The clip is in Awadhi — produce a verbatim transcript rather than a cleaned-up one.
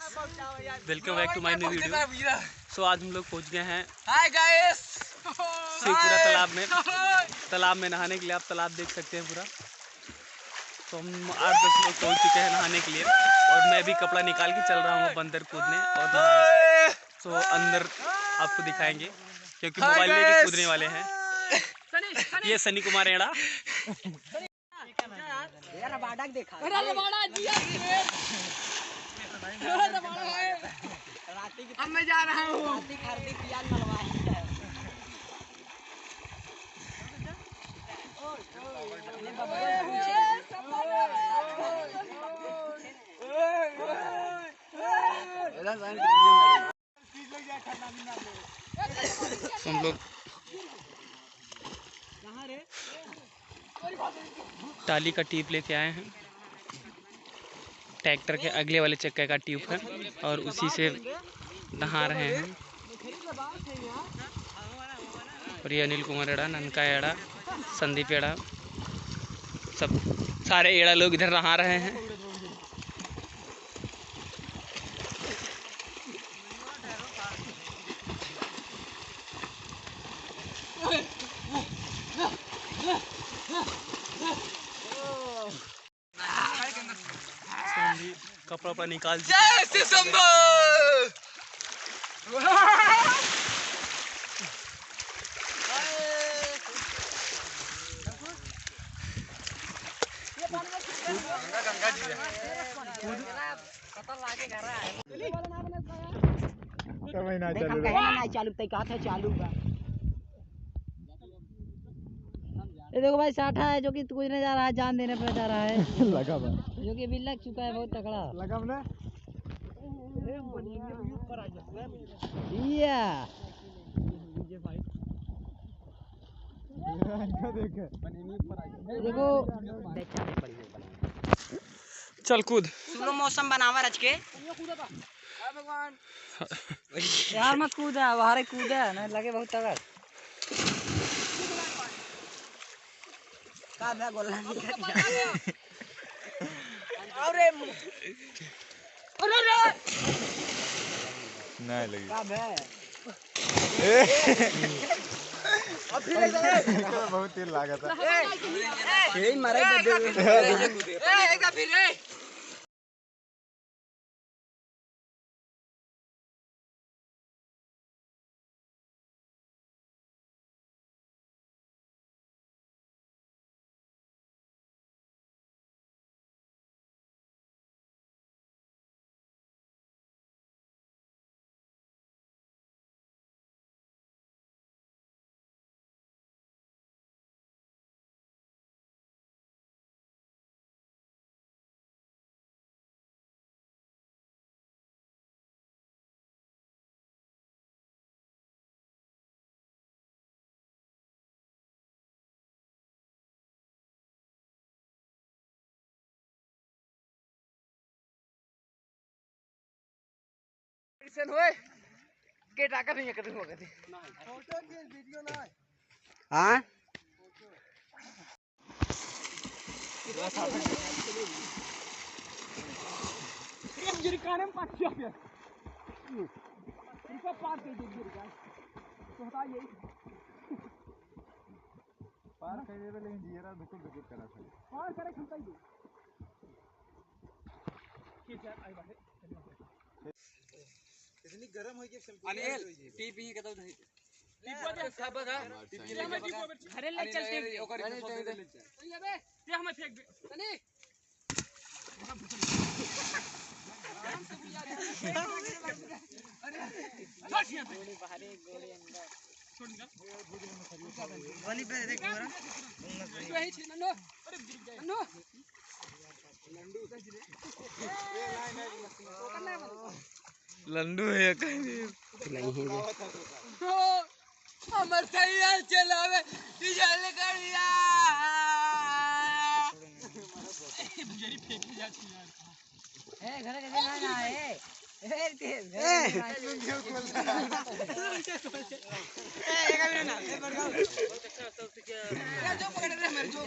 Welcome back to my new video। So आज हम लोग पहुँच गए हैं हाय गाइस। शिवपुरा तालाब में, तालाब में नहाने के लिए। आप तालाब देख सकते हैं पूरा। तो हम आठ दस लोग पहुँच चुके हैं नहाने के लिए और मैं भी कपड़ा निकाल के चल रहा हूँ बंदर कूदने। और तो अंदर आपको दिखाएंगे क्योंकि मोबाइल लेके कूदने वाले हैं। ये सनी कुमार एड़ा। यार, रबाड़ा के देखा। अरे, रबाड़ा जिया रे। अरे, रबाड़ा है। राती की अब मैं जा रहा हूँ। राती की हल्दी पियाज मलवाई है। ये बबुआ पूछे। हम लोग टाली का ट्यूब लेके आए हैं। ट्रैक्टर के अगले वाले चक्के का ट्यूब है और उसी से नहा रहे हैं। और ये अनिल कुमार एड़ा, ननका एड़ा, संदीप एड़ा, सब सारे एड़ा लोग इधर नहा रहे हैं। कपड़ा वपड़ा निकाल चुके हैं। जय श्री शंभू। गंगा जी है। कब है ना देख, चालू हम रहा? कहे ना ना चालू, तै कहत है चालू बा। ये देखो भाई, साठा है जो कि कूदने जा रहा है, जान देने पर जा रहा है। लगा बा। जो कि अभी लग चुका है बहुत तगड़ा। लगा ना? या। इनका देखे। देखो। चल कूद। सुनो, मौसम बनावा रच के। यार मत कूद, बाहर कूद, नहीं लगे बहुत तगड़। का भे गोला निकल गया। अरे, अरे रे। नहीं लगी। का भे? ए। अब फिर एक बार। बहुत तेज लागत है। ए, मारे दे दे। ए, एक बार फिर रे। ऐसन होए, के टाका नहीं है, कतई होगा दे। हाँ? एक जरिकाने में पाँच रुपया। रुपया पार दे दे जरिकान। तो हटा यही। पार कर देबे, लेकिन जियरा धुकुर धुकुर करा था। पार करे खमता ही दे। ठीक है, आई बात है। इतनी गरम है कि shampoo अनिल, हो जाए। टी पी के तो नहीं। टी पी के सब बता। टी पी के बता। घरे ले चलते हैं। ओकर अरे, रिपोर्ट दे दे। ये हमें फेंक दे। अरे। गोली पे देख पूरा। लंडू है कहीं। नहीं है ये। हमर सैया चलावे डीजल गाड़िया। ए, घर के देना ना है। ए, तेज, घर के देना है। ए, एक मिनट ना, ए, बढ़ जाओ। ए, जो पकड़ रहे मेरे, जो।